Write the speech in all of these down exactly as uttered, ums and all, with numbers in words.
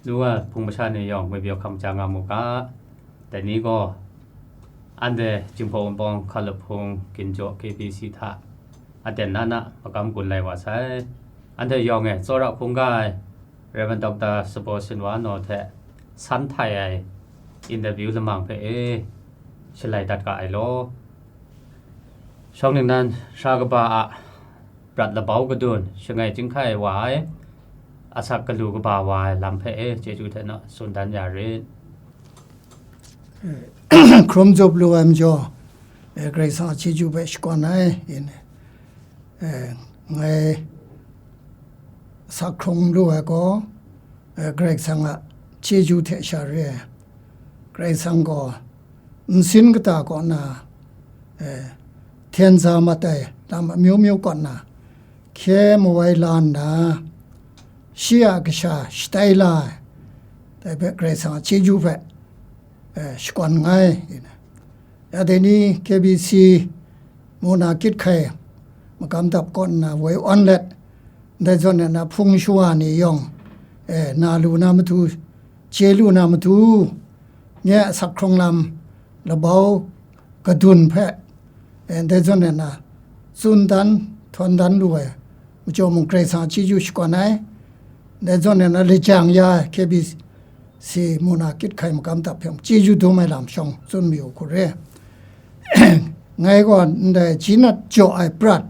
Lu ai hpung masha ni yawng ngwi pyaw hkam ja nga mu ga. Dai ni gaw, anhte Jinghpaw Wunpawng Hkalup Hpung Ginjaw K B C hta aten na na makam gun lai wa sai. Anhte yawng e tsawra hkungga ai Rev. Doctor Sabaw Sinwa Naw hte san htai ai interview lamang hpe e shalai dat ga ai law. Shawng ningnan sha kaba a prat labau kadun shangai chyinghkai wa ai, asak galu kaba wa ai lam hpe e chyeju hte na tsun dan ya rit. Hkrum zup lu ai majaw, e, Karai Kasang a chyeju hpe shakawn ai, yin, e, ngai asak hkrung lu ai gaw, e, Karai Kasang a chyeju hte sha re ai. Karai Kasang gaw nsin kata kaw na, e, hten za mat ai lam amyu myu kaw na, hkye mawai la nna, shi a kasha shatai la ai, dai hpe Karai Kasang a chyeju hpe, e, shakawn nngai. Ya dai ni K B C mu na kyit hkai makam dap kaw nna woi awn let, ndai zawn e na hpung shawa ni yawng, e, na lu na matu, chye lu na matu, nye a asak hkrung lam labau kadun hpe, e, ndai zawn e na tsun dan, htawn dan lu ai majaw mung, Karai Kasang a chyeju shakawn ai. Ndai zawn e na lajang ya ai K B C mu na kyit hkai makam dap hpe mung chyeju dum ai lam shawng tsun mayu hku re. Ngai gaw ndai Jinat jaw ai prat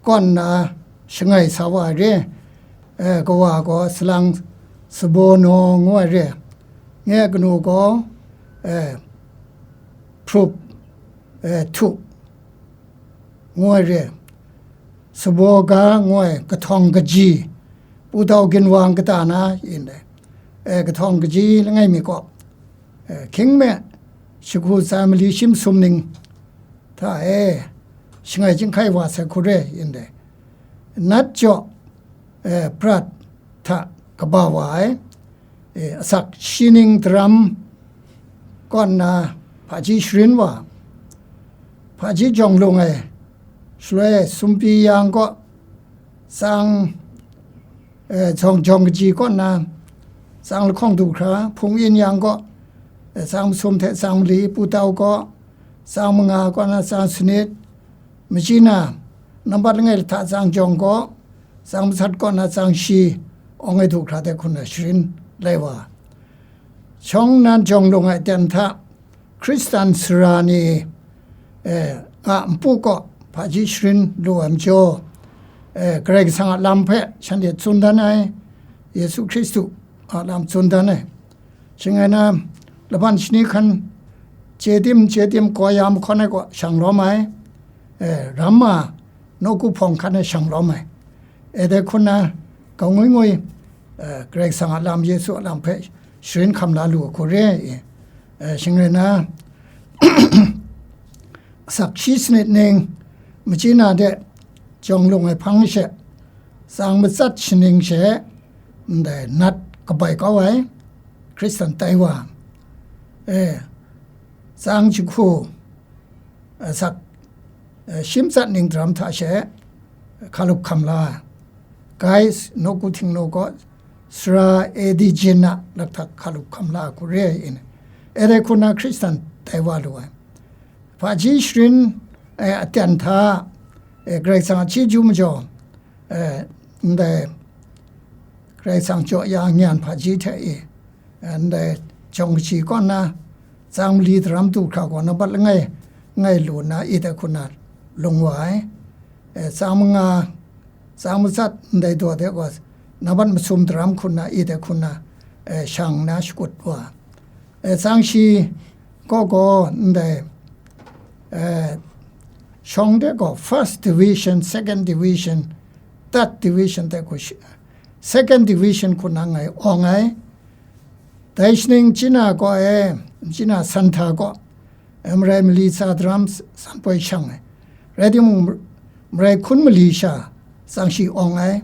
kaw nna shangai sa wa ai re. E, kawa gaw Salang Sabaw Naw ngu ai re. Nye kanu gaw, e, Hprup, e, Htu ngu ai re. Sabaw Ga ngu ai kahtawng kaji, Pu Tau Ginwang kata na yin dai. E, kahtawng kaji langai mi kaw, e, hkying me shahku tsa mali shi masum ning hta e shangai chyinghkai wa sai hku re yin dai. Nat jaw, e, prat hta kaba wa ai, e, asak shi ning daram kaw nna hpaji sharin wa, hpaji jawng lung ai, shaloi Sumpi yang kaw, tsang, e, jawng, jawng kaji kaw nna, tsang lahkawng du hkra, hpung in yang kaw, e, tsang masum hte tsang mali, Pu Tau kaw, tsang manga kaw nna tsang sanit, Machyi na, nambat langai lahta tsang jawng kaw, tsang matsat kaw na tsang shi, awng e du hkra de hku na sharin lai wa. Shawng nan jawng lung ai aten hta, Hkristan sara ni, e, a npu kaw hpaji sharin lu ai majaw, e, Karai Kasang a lam hpe shanhte tsun dan ai, Yesu Hkristu a lam tsun dan ai. Shangai na, laban shani hkan chye tim chye tim gaw ya mahkawn ai kaw shang lawm ai, e, ram ma nawku hpawng hkan e shang lawm ai. E dai hku na, ga ngwi ngwi, e, Karai Kasang a lam, Yesu a lam hpe sharin hkam la lu ai hku re ai. E, shangai na, asak shi sanit ning, machyi na de, jawng lung ai hpang she, tsang matsat shaning she, ndai nat kabai kau ai, Hkristan tai wa, e, tsang jahku, asak, e, shi matsat ning daram hta she, hkalup hkam la, Gaius nawku htingnu kaw, sara Ejin a lakhtak hkalup hkam la ai hku re ai in, e dai hku na Hkristan tai wa lu ai. Hpaji sharin, e, aten hta, e, Karai Kasang a chyeju majaw, e, ndai Karai Kasang jaw ya nyan hpaji hte e, e, ndai jawng kaji kaw nna, tsang mali daram du hkra gaw nambat langai ngai lu nna i dai hku na lung wa ai. E, tsang manga, tsang matsat ndai daw de gaw, nambat masum daram hku nna i dai hku nna, e, shang nna shakut wa. E, tsang shi kaw gaw ndai, e, shawng de gaw first division, second division, third division de gaw shi-, second division hku nna ngai awng ai. Dai shaning China kaw e, China Santa kaw, e, marai mali tsa daram s-, san poi shang ai. Rai timung, marai hkun mali sha tsang shi awng ai.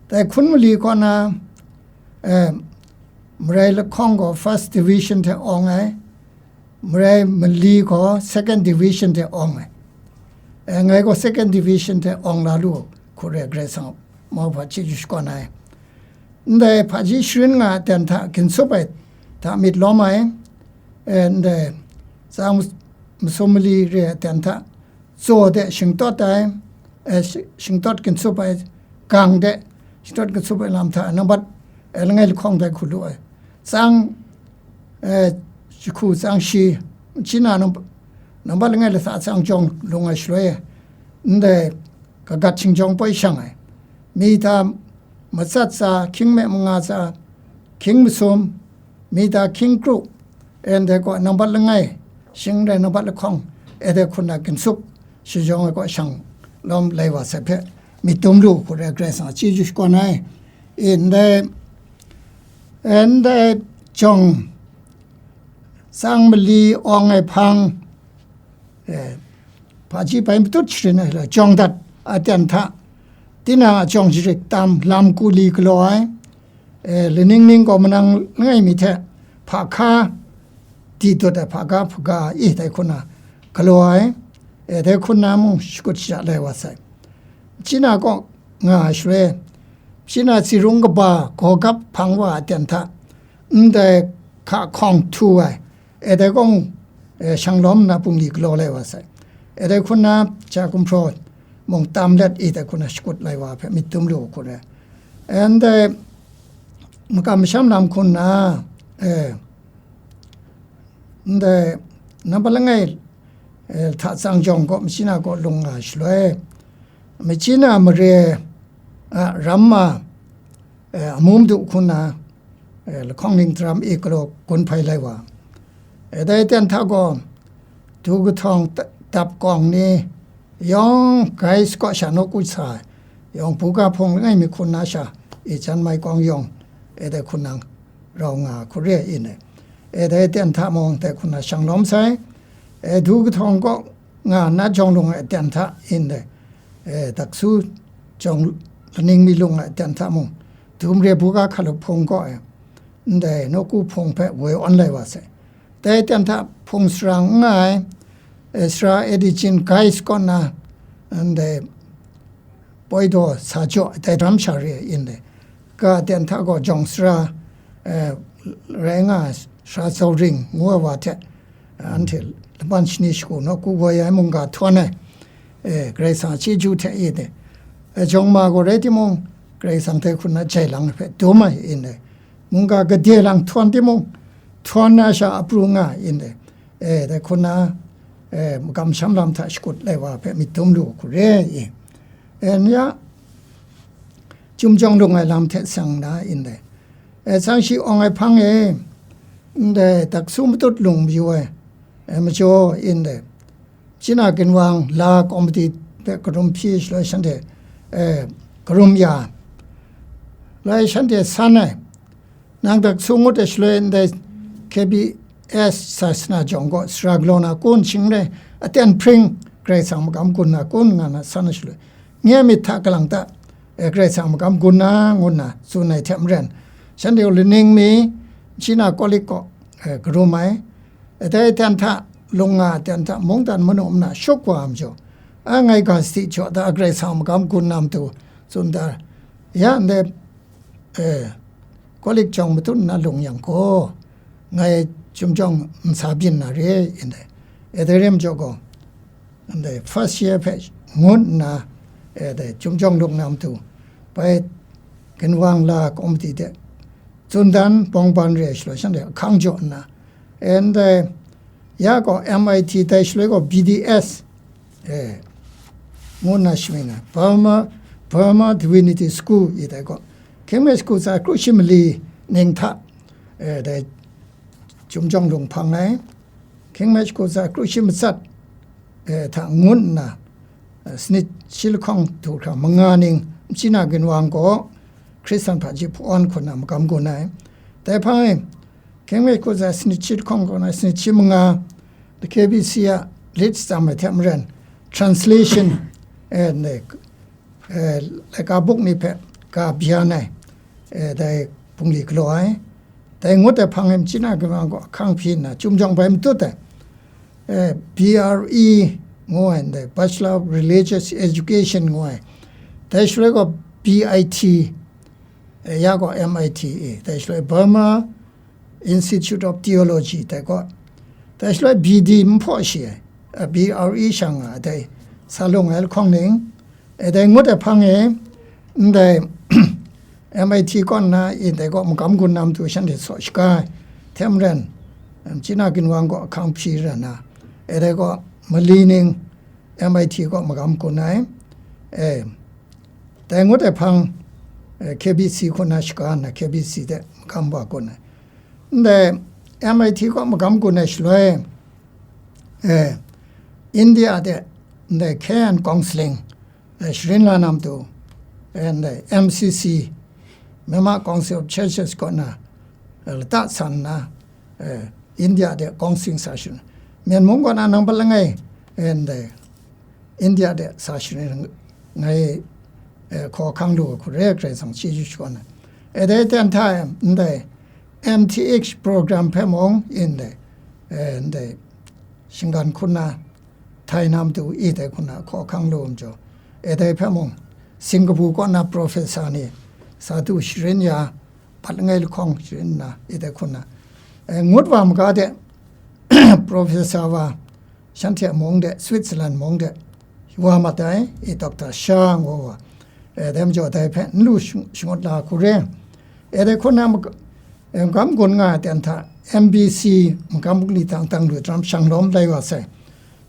Dai hkun mali kaw na, e, marai lahkawng gaw first division hte awng ai, marai mali gaw second division hte awng ai. E, ngai gaw second division hte awng la lu hku re, Karai Kasang mauhpa chyeju shakawn ai. Ndai hpaji sharin nga ai aten hta ginsup ai hta myit lawm ai, e, ndai tsang masum mali re ai aten hta tsaw de shingtawt ai, e, shi-, shingtawt ginsup ai, gang de shingtawt ginsup ai lam hta nambat, e, langai lahkawng dai hku lu ai. Tsang, e, jahku tsang shi, chyi na nambat, nambat langai lahta tsang jawng lung ai shaloi, ndai kagat shingjawng poi shang ai, mi hta matsat tsa, hkying me manga tsa, hkying masum, mi hta hkying kru, e, ndai kaw nambat langai, shing rai nambat lahkawng, e, dai hku na ginsup shajawng ai kaw shang lawm lai wa sai hpe myit dum lu hku rai, Karai Kasang a chyeju shakawn ai. E, ndai, e, ndai jawng tsang mali awng ai hpang, e, hpaji bai matut sharin ai la jawng dat aten hta, tinang a jawng jarit tam lam kuli galaw ai, e, laning ning gaw manang langai mi hte hpa hka di dut ai hpa ga hpaga i dai hku na galaw ai, e, dai hku na mung shakut shaja lai wa sai. Chyi na kaw nga ai shaloi, chyi na tsirung kaba gaw gap hpang wa aten hta, ndai hka hkawng htu ai, e, dai gaw, e, shang lawm nna bungli galaw lai wa sai. E, dai hku na ja gumhpraw mung tam let, e, dai hku na shakut lai wa hpe myit dum lu hku rai. E, ndai makam masham lam hku nna, e, ndai nambat langai, e, hta tsang jawng kaw machyi na kaw lung nga shaloi, machyi na mare a ram ma, e, amu madu hku na, e, lahkawng ning daram e galaw gun hpai lai wa. E, dai aten hta gaw, du kahtawng ta-, dap kawng ni yawng, gai sakaw sha nawku sa, yawng buga hpung langai mi hku na sha, e, jan mai kawng yawng, e, dai hku nang rau nga hku re in dai. E, dai aten hta mung dai hku na shang lawm sai. E, du kahtawng kaw nga na jawng lung ai aten hta in dai, e, daksu jawng laning mi lung ai aten hta mung, dum re buga hkalup hpung kaw e, ndai nawku hpung hpe woi awn lai wa sai. Dai aten hta hpung sara n nga ai, e, sara Edichin Gais kaw na, ndai poi daw sa jaw ai dai daram sha re in dai. Ga aten hta gaw jawng sara, e, rai nga ai sara Zau Ring ngu ai wa hte, anhte laban shani shagu nawku woi ai mungga htawn ai, e, Karai Kasang a chyeju hte e dai. E, jawng ma gaw rai timung, Karai Kasang dai hku na jai lang ai hpe dum ai in dai. Mungga gade lang htawn timung, htawn na sha apru nga ai in dai. E, dai hku na, e, makam masham lam hta shakut lai wa hpe myit dum lu hku re i. E, n ya, Chyum jawng lung ai lam hte seng na in dai. E, tsang shi awng ai hpang e, ndai daksu matut lung mayu ai, e, majaw in dai. China ginwang la komiti hpe karum hpyi shaloi shanhte, e, karum ya, lai shanhte san ai. Nang daksu ngut ai shaloi ndai K B S sasana jawng gaw sara galaw na kun, shing rai aten hpring Karai Kasang magam gun na kun nga na san ai shaloi, nye myit hta kalang ta, e, Karai Kasang magam gun na ngu nna tsun ai hte maren, shanhte gaw laning mi, machyi na kawlik kaw, e, karum ai. E, dai aten hta, lung nga aten hta, mungdan manu nna shuk wa ai majaw, a, ngai ga sadi jaw da, Karai Kasang magam gun na matu tsun da, ya ndai, e, kawlik jawng matut nna lung yang gaw, ngai Chyum jawng nsa byin na re, in dai. E, dai re majaw gaw, ndai first year hpe ngut nna, e, dai Chyum jawng lung na matu, bai ginwang la komiti de tsun dan bawng ban re ai shaloi, shanhte ahkang jaw nna, e, ndai ya gaw M I T, dai shaloi gaw B D S, e, ngu nna shamying ai, Burma, Burma Divinity School i dai gaw, hkying me shakut tsa kru shi mali ning hta, e, dai Chyum jawng lung hpang ai, hkying me shakut tsa kru shi matsat, e, hta ngut nna, e, sanit shi lahkawng du hkra manga ning machyi na ginwang gaw Hkristan hpaji hpawn hku na magam gun ai. Dai hpang e, hkying me shakut tsa sanit shi lahkawng kaw na sanit shi manga, K B C a lit shatsam ai hte maren, translation, e, ndai, e, laika buk ni hpe ga byan ai, e, dai bungli galaw ai. Dai ngut ai hpang e machyi na ginwang gaw ahkang hpyi nna, Chyum jawng bai matut ai, e, B R E ngu ai ndai, Bachelor of Religious Education ngu ai. Dai shaloi gaw B I T, dai ya gaw M I T E, dai shaloi Burma Institute of Theology, dai gaw, dai shaloi B D n hpaw shi ai, a, B R E shang nga ai, dai sa lung ai lahkawng ning, e, dai ngut ai hpang e, ndai M I T kaw nna, e, dai gaw magam gun na matu shanhte saw shaga ai, hte maren, em, China ginwang gaw ahkang hpyi ra nna, e, dai gaw mali ning M I T gaw magam gun ai, e, dai ngut ai hpang, e, K B C hku na shaga nna, K B C de magam wa gun ai. Ndai M I T gaw magam gun ai shaloi, e, India de ndai care and counseling, e, sharin la na matu, e, ndai M C C, Myanmar Council of Churches kaw na, e, lata san nna, e, India de counseling sa sharin, Myen mung kaw na nang pat langai, e, ndai India de sa sharin ngai, e, hkaw hkang lu ai hku re, Karai Kasang chyeju shakawn ai. E, dai ten hta e, ndai M T H program hpe mung, e, ndai, e, ndai shinggan hku na, htai na matu, e, dai hku na hkaw hkang lu ai majaw, e, dai hpe mung Singapore kaw na professor ni sa du sharin ya, pat langai lahkawng sharin nna, e, dai hku na, e, ngut wa maga de, professor wa, shanhte mung de, Switzerland mung de, wa mat ai, e, Doctor Sha ngu wa, e, dai majaw dai hpe n lu shang-, shangut la hku re. E, dai hku na mag-, e, magam gun nga ai ten hta M B C magam bungli dang dang lu daram shang lawm lai wa sai.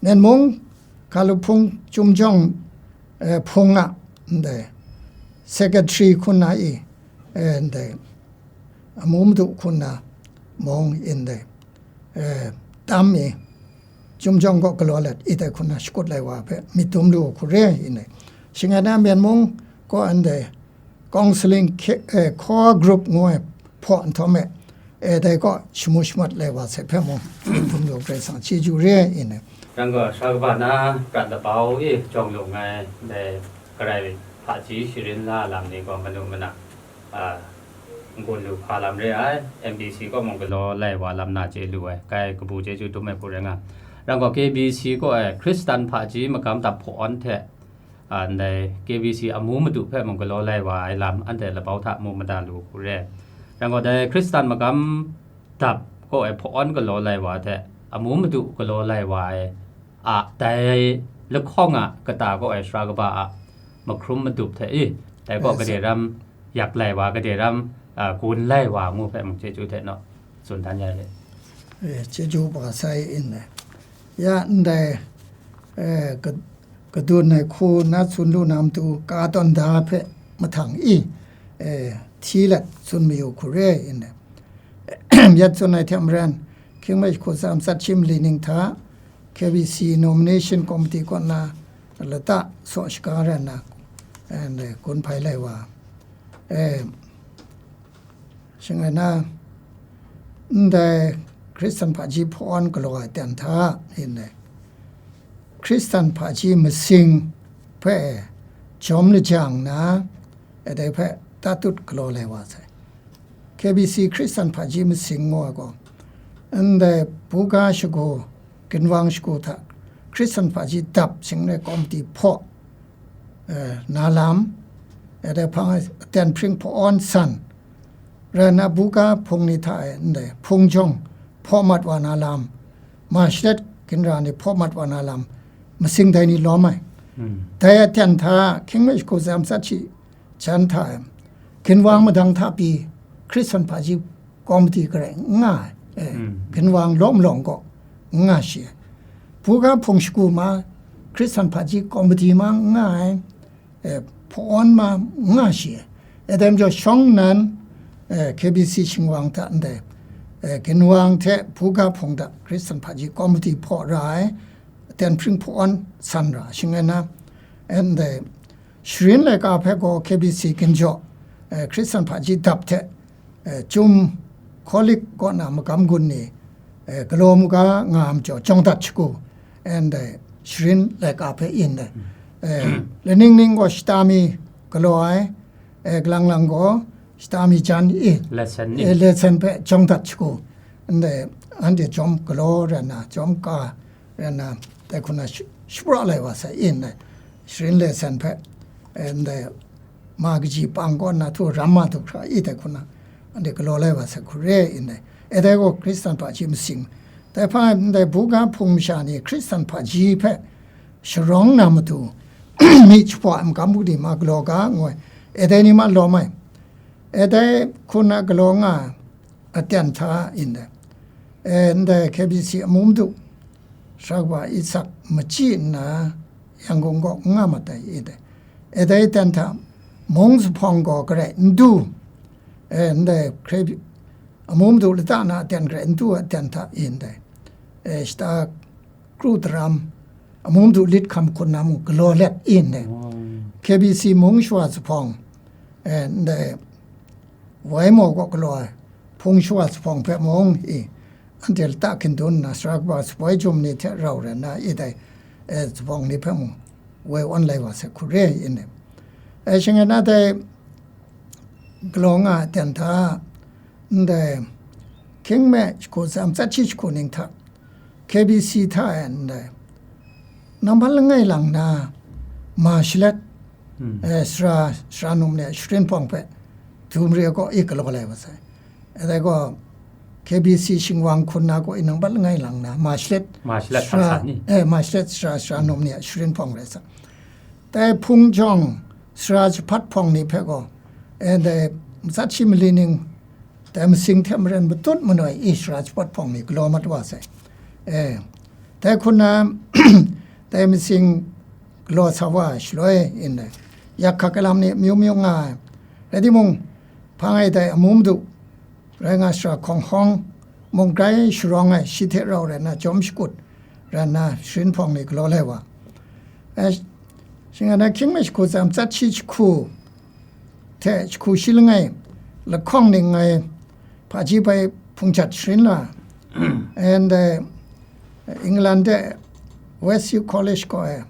Myen mung, Hkalup Hpung Chyum Jawng, e, Hpung a, ndai, secretary hku na i, e, ndai, amu madu hku na mung, e, ndai, e, tam i, Chyum Jawng kaw galaw let, e, dai hku na shakut lai wa hpe myit dum lu ai hku re, e, ndai. Shing rai na, Myen mung kaw ndai counseling ke-, e, core group ngu ai hpaw nhtawm e, e, dai kaw shamu shamat lai wa sai hpe mung, myit dum lu, Karai Kasang chyeju re, e, ndai. Rang gaw, sara kaba na prat labau e jawng lung ai, ndai Karai hpaji sharin la lam ni gaw manu mana, a, n-gun lu hpa lam re ai, M B C kaw mung galaw lai wa lam na chye lu ai, kai kabu chyeju dum ai hku rai nga. Rang gaw, K B C kaw e Hkristan hpaji magam dap hpaw-awn hte, a, ndai K B C amu madu hpe mung galaw lai wa ai lam, anhte labau hta mu mada lu hku re. Rang gaw, dai Hkristan magam dap kaw e hpaw-awn galaw lai wa hte amu madu galaw lai wa ai a, dai lahkawng a kata kaw e sara kaba a mahkrum madup hte i, dai kaw, e, gade ram yak lai wa, gade ram, a, gun lai wa ngu hpe mung chyeju hte naw tsun dan ya le. E, chyeju ba sai in le. Ya ndai, e, ka-, kadun ai hku na tsun lu na matu ka tawn da hpe mahtang i, e, hti let tsun mayu hku re in le. Yat tsun ai hte maren, hkying mi hku tsam tsat shi mali ning hta, K B C Nomination Committee kaw na lata saw shaga rai nna, and, eh, gun hpai lai wa, eh, shing rai na, ndai Hkristan hpaji hpawn galaw ai ten hta, yin dai, Hkristan hpaji masing hpe jawm lajang nna, eh, dai hpe tatut galaw lai wa sai. K B C Hkristan hpaji masing ngu ai gaw, ndai buga shagu, ginwang shagu hta Hkristan hpaji dap shingnoi kawmti hpaw, eh, na lam, eh, dai hpang e aten hpring hpawn san, rai nna buga hpung ni hta e ndai hpung jawng hpaw mat wa na lam, ma shalet ginra ni hpaw mat wa na lam, masing dai ni lawm ai. Hmm. Dai aten hta hkying mi shagu tsam tsat shi jan hta e, ginwang madang hta pyi Hkristan hpaji kawmti garai n nga ai, eh, hmm, ginwang lawm lawng gaw n nga shi ai. Buga hpung shagu ma Hkristan hpaji kawmti ma n nga ai, eh, hpawn ma n nga shi ai. Eh, dai majaw shawng nnan, eh, K B C shingwang hta ndai, eh, ginwang hte buga hpung hta Hkristan hpaji kawmti hpaw ra ai, aten hpring hpawn san ra, shing rai na, eh, ndai, sharin laika hpe gaw K B C ginjaw, eh, Hkristan hpaji dap hte, eh, Chyum Hkawlik kaw na magam gun ni, eh, galaw mu ga nga ai majaw, jawng dat shagu, and, eh, sharin laika hpe yin ai, eh, laning ning gaw shata mi galaw ai, eh, galang lang gaw shata mi jan i, lesson ni, eh, lesson hpe jawng dat shagu, and, eh, anhte jawm galaw rai nna, jawm ka rai nna, dai hku na sh-, shapra lai wa sai in dai, sharin lesson hpe, eh, ndai, ma kaji pang kaw nna htu ram ma du hkra i dai hku na, anhte galaw lai wa sai hku re ndai. E dai gaw Hkristan hpaji masing, dai hpa ndai buga hpung masha ni Hkristan hpaji hpe sharawng na matu, myi jahpaw ai magam bungli ma galaw ga, ngu ai. E dai ni ma lawm ai. E dai hku na galaw nga ai aten hta, ndai, e, ndai K B C amu madu, Sara Kaba Isak machyi nna, Yangon kaw n nga mat ai, ndai. E dai aten hta, mung zuphpawng gaw garai n du, e, ndai hkre, amu madu lata na aten garai n du ai aten hta, ndai, e, shata kru daram, amu madu lit hkam hkun na mung galaw let, ndai. Wow. K B C mung shawa zuphpawng, e, ndai, wai maw kaw galaw ai, hpung shawa zuphpawng hpe mung, i, anhte lata hkindun nna, Sara Kaba Shaboi Chyum ni hte rau rai nna, i dai, e, zuphpawng ni hpe mung woi awn lai wa sai hku re, ndai. E, shing e na dai galaw nga ai aten hta, ndai, hkying me jahku tsam, tsat shi jahku ning hta, K B C hta e ndai, nang hpa langai lang na, ma shalet, Hmm. e, sara, sara num ni a sharin hpawng hpe, dum re gaw i galaw lai wa sai. E dai gaw, K B C shingwang hkun na gaw i nang hpa langai lang na, ma shalet, Ma shalet sara, hpang san ni? e, ma shalet sara, sara num ni a sharin hpawng rai sa. Dai hpung jawng, sara jahpat hpawng ni hpe gaw, e, ndai, matsat shi mali ning, dai masing hte maren matut manoi i sara jahpat hpawng ni galaw mat wa sai. E, dai hku na, dai masing galaw sa wa ai shaloi, ndai, yak hkak ai lam ni amyu myu nga ai. Rai timung, hpang e dai amu madu, rai nga sara hkawng hkawng mung grai sharawng ai, shi hte rau rai nna jawm shakut rai nna, sharin hpawng ni galaw lai wa. E, shing e na hkying me jahku tsam, tsat shi jahku hte jahku shi langai lahkawng ning ngai hpaji bai hpung jat sharin la, and, uh, England de Westview College gaw e,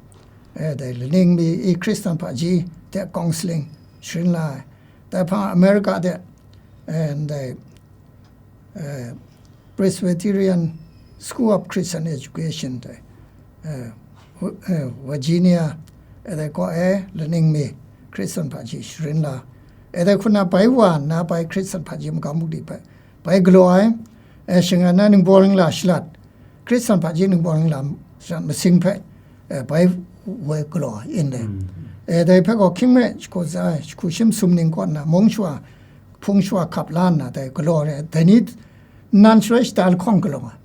e, dai laning mi i Hkristan hpaji de counseling sharin la ai. Dai hpang America de, and, uh, uh, Presbyterian School of Christian Education de, uh, Wi-, uh, Virginia, e dai gaw e laning mi Hkristan hpaji sharin la, e dai hku na bai wa nna bai Hkristan hpaji magam bungli hpe bai galaw ai, e, shing e na ningbaw ningla shalat, Hkristan hpaji ningbaw ningla shalat masing hpe, e, bai woi galaw ai, ndai. Mm. E, dai hpe gaw hkying me jahku tsa, jahku shi masum ning kaw nna, mung shawa, hpung shawa hkap la nna, dai galaw re, dai ni nnan shaloi shata lahkawng galaw ai.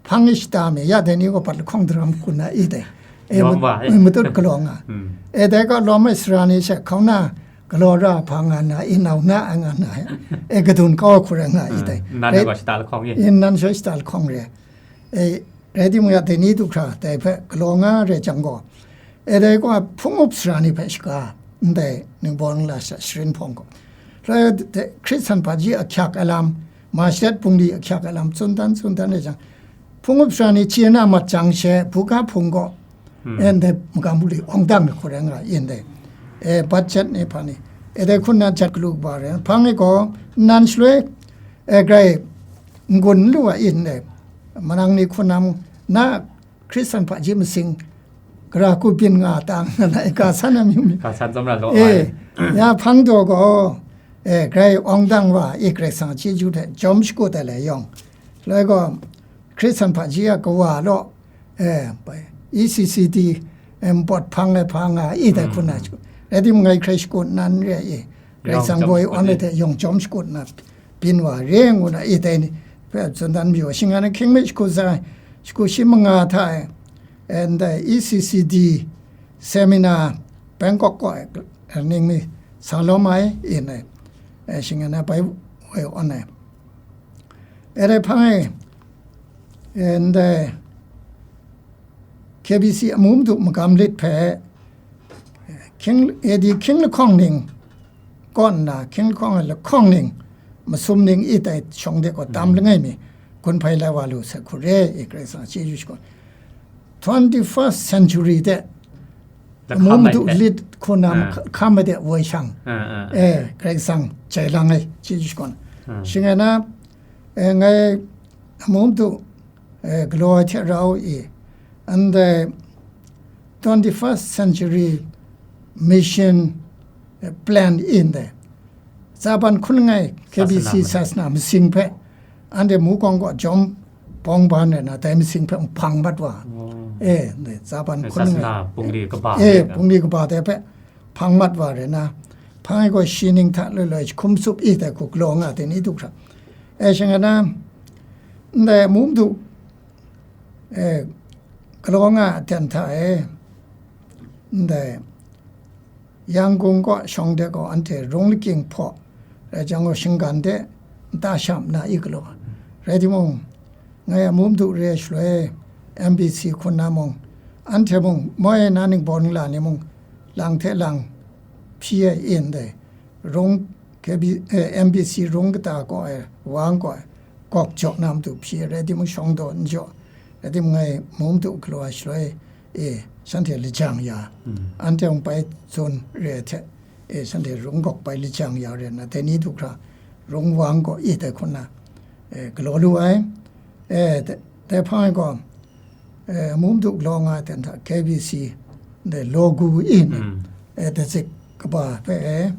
Hpang e shata mi, ya dai ni gaw pat lahkawng daram hku na i dai. E, Lawm ma, e. Matut galaw nga. Mm. E, dai gaw lawm ai sara ni she hkauna galaw ra hpa nga na, i nau na a nga na, e, gadun kau ai hku rai nga i dai. Mm. Nnan Rai, gaw shata lahkawng i. i nnan shaloi shata lahkawng re. E, rai timung ya dai ni du hkra, dai hpe galaw nga re jang gaw, e, dai gaw hpung up sara ni hpe shaga, ndai ningbaw ningla sha sharin hpawng gaw, rai de, Hkristan hpaji ahkyak ai lam, ma shalet bungli ahkyak ai lam, tsun dan, tsun dan re jang, hpung up sara ni chye na mat jang she, buga hpung gaw, Hmm. e, ndai magam bungli awng dang ai hku rai nga, i ndai, e, budget ni hpa ni, e, dai hku na jat galu kaba re, hpang e gaw, nnan shaloi, e, grai n-gun n lu ai, i ndai, manang ni hku na mung, na Hkristan hpaji masing, gara ku byin nga ta, nga na, e, ga san amyu myu. Ga san tsawmra law E, ai. ya hpang daw gaw, e, grai awng dang wa, i Karai Kasang chyeju hte jawm shakut ai lai yawng, lai gaw, Hkristan hpaji a kawa law, e, E C C D, e, mpawt hpang ai hpa nga, i dai Mm. hku na, rai timung ngai hkrai shakut nnan re ai, i Karai Yawng Kasang jawm baw shakut awn ai ni. hte yawng jawm shakut na, byin wa re ngu na, i dai ni hpe tsun dan mayu, shing e na hkying me jahku tsa, jahku shi manga hta e, e, ndai E C C D seminar Bangkok kaw e, ning mi sa lawm ai, i ndai, e, shing e na bai woi awn ai. E, dai hpang e, e, ndai K B C amu madu magam lit hpe, hkying, A D hkying lahkawng ning kaw nna, hkying lahkawng ai lahkawng ning, masum ning i tai shawng de gaw tam Mm. langai mi, gun hpai lai wa lu sai hku re, i Karai Kasang chyeju shakawn. Twenty-first century de, Lahkam amu ai madu hte. lit hku na Ah. hka-, hkam ai de woi shang, Ah, ah, ah. e, Karai Kasang jai lang ai, chyeju shakawn. Ah. Shing e na, e, ngai amu madu, e, galaw ai hte rau i, ndai twenty-first century mission eh, plan in dai. Tsaban hkun langai K B C sasana masing hpe, anhte Mukawng kaw jawm bawng ban rai na, dai masing hpe hpang mat wa. Oh. Eh, dai tsaban hkun langai. Sasana bungli kaba e, bungli kaba dai hpe hpang mat wa rai na, hpang ai gaw shi ning hta loi loi jahkum tsup i dai hku galaw nga ai ni du hkra. E, shing ai na, ndai Mum Du, e, galaw nga ai aten hta e, ndai Yangkung kaw shawng de gaw anhte rung lakying hpaw, rai jang gaw shinggan de nta sham na i galaw. Rai timung, ngai a Mum Du re ai shaloi M B C hkun na mung, anhte mung, moi na ningbaw ningla ni mung, lang hte lang hpyi ai in dai, rung K B, eh, M B C rung kata kaw ai, wang kaw ai, gawk jaw na matu hpyi ai, rai timung shawng daw n jaw, rai timung ngai Mum Du galaw ai shaloi, e, shanhte lajang ya, anhte mung bai tsun re ai hte, e, shanhte rung gawk bai lajang ya re na, dai ni du hkra rung wang gaw i dai hkun na, e, galaw lu ai. E, dai, dai hpang e gaw, e, Mum Du galaw nga ai ten hta K B C, dai law gu i ni, e, dai zik kaba hpe, e,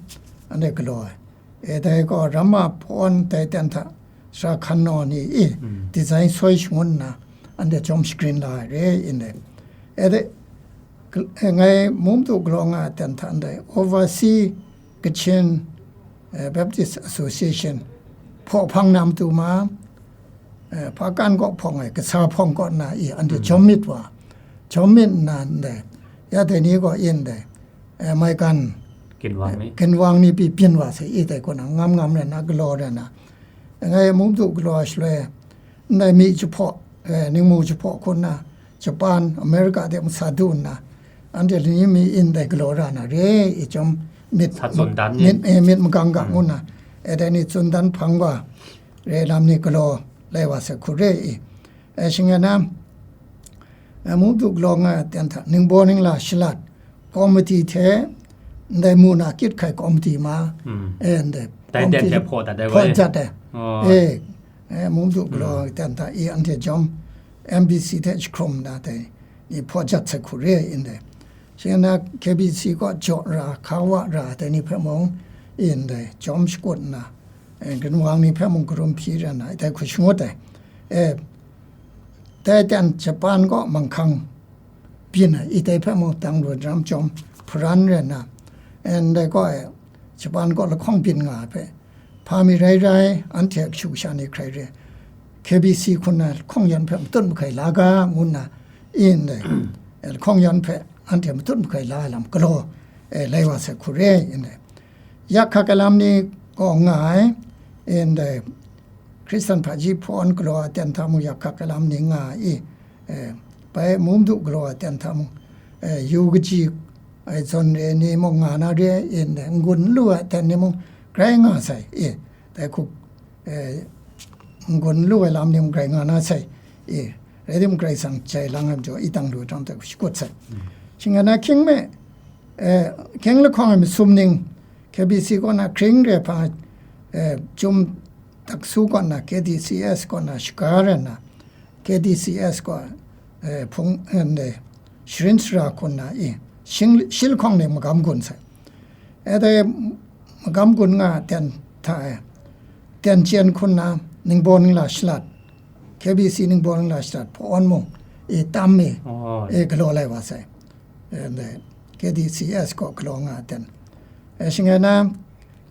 anhte galaw ai. E, dai gaw Ramma Pawn dai ten hta sara hkan naw ni i design soi shangun nna, anhte jawm shagrin la ai re in dai. E dai, e, ngai Mum Du galaw nga ai ten hta ndai Overseas Kachin, e, Baptist Association hpaw hpang na matu ma, e, hpa kan kaw hpawng ai, kasa hpawng kaw nna i anhte jawm myit wa, jawm myit nna ndai, ya dai ni gaw in dai, e, maigan, ginwang ni, ginwang ni pyi byin wa sai i dai kaw na, ngam ngam rai na, galaw rai na, ngai Mum Du galaw ai shaloi, ndai mi jahpaw, e, ningmu jahpaw hku nna, Japan, America de mung sa du nna, anhte lani mi in dai galaw ra na re i chyawm myit, sa tsun dan myit, ni, e, myit magang ga ngu nna, e, dai ni tsun dan hpang wa, re lam ni galaw lai wa sai hku re i, e, shing ai na, e, Mum Du galaw nga ai ten hta, ningbaw ningla shalat, komiti hte, ndai mu na kyit hkai komiti ma, e, ndai dai ten komiti hte hpaw dat ai hpaw wa, dat ai. Oh. E, e, Mum Du galaw ai ten hta i anhte jawm M B C hte jahkrum na dai ni hpaw jat sai hku re ai ndai. Shing na K B C kaw jaw ra, hka wa ra dai ni hpe mung, i ndai jawm shakut nna, e, ginwang ni hpe mung karum hpyi rai na, dai hku shangut ai. E, dai ten Japan kaw manghkang byin ai, i dai hpe mung dang lu daram chyawm hparan rai nna, e, ndai kaw e, Japan kaw lahkawng byin nga ai hpe, hpa mi rai rai, anhte a kashu kasha ni hkrai re, K B C hku na lahkawng yan hpe matut mahkai la ga, ngu nna, i ndai, e, lahkawng yan hpe anhte matut mahkai la ai lam galaw, e, lai wa sai hku re, i ndai. Yak hkak ai lam ni gaw nga ai, e, ndai, Hkristan hpaji hpawn galaw ai ten hta mung yak hkak ai lam ni nga ai i, e, bai Mum Du galaw ai ten hta mung, e, yu kaji ai zawn re ni mung nga na re, e, n-gun n lu ai ten ni mung grai nga sai, e, dai hku, e, n-gun n lu ai lam ni mung grai nga na sai, e, rai timung Karai Kasang jai lang ai majaw, i dang lu ai hkram hte shakut sai. Shing ai na hkying me, e, hkying lahkawng ai masum ning, K B C kaw na hkring re hpang, e, Chyum Daksu kaw na K D C S kaw na shaga rai nna, K D C S kaw, e, hpung, e, ndai, sharin sara hku nna i, shing, shi lahkawng ni magam gun sai. E dai magam gun nga ai ten hta e, ten chyen hku nna, ningbaw ningla shalat, K B C ningbaw ningla shalat, hpawn mung, e, tam mi, oh, e, galaw lai wa sai. E, ndai, K D C S kaw galaw nga ai ten. E, shing ai na,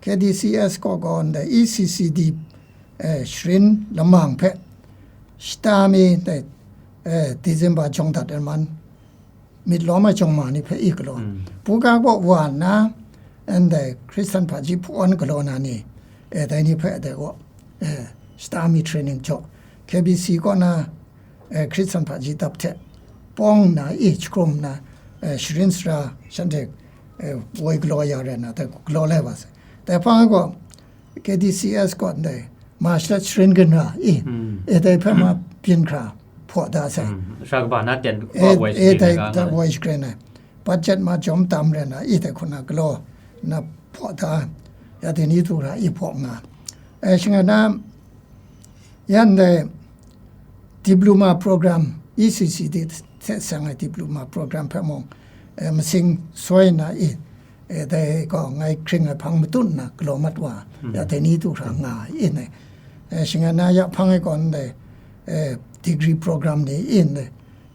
K D C S kaw gaw ndai E C C D, e, sharin lamang hpe shata mi, ndai, e, December jawng dat ai man, myit lawm ai jawng ma ni hpe i galaw. Mm. Buga kaw wa nna, ndai Hkristan hpaji hpawn galaw na ni, e, dai ni hpe dai kaw, e, shata mi training jaw, K B C kaw na, e, Hkristan hpaji dap hte pawng nna, i jahkrum nna, e, sharin sara shanhte, e, woi galaw ya rai nna, dai galaw lai wa sai. Dai hpang e gaw, K D C S kaw ndai, March la sharin ginra i, mm, e dai hpe ma byin hkra hpaw da sai. Mm. Sara kaba na ten, e, hpaw woi e shagrin dai ai ga da nga. Woi shagrin ai. Budget ma jawm tam rai na, i dai hku na galaw na hpaw da, ya dai ni du hkra i hpaw nga. E, shing ai na, yan dai diploma program, E C C D hte seng ai diploma program hpe mung, e, masing soi na i, E, dai gaw ngai hkring ai hpang matut nna galaw mat wa, ya dai ni du hkra nga ai in ai. E, shing ai na ya hpang e gaw ndai, e, degree program ni in ai,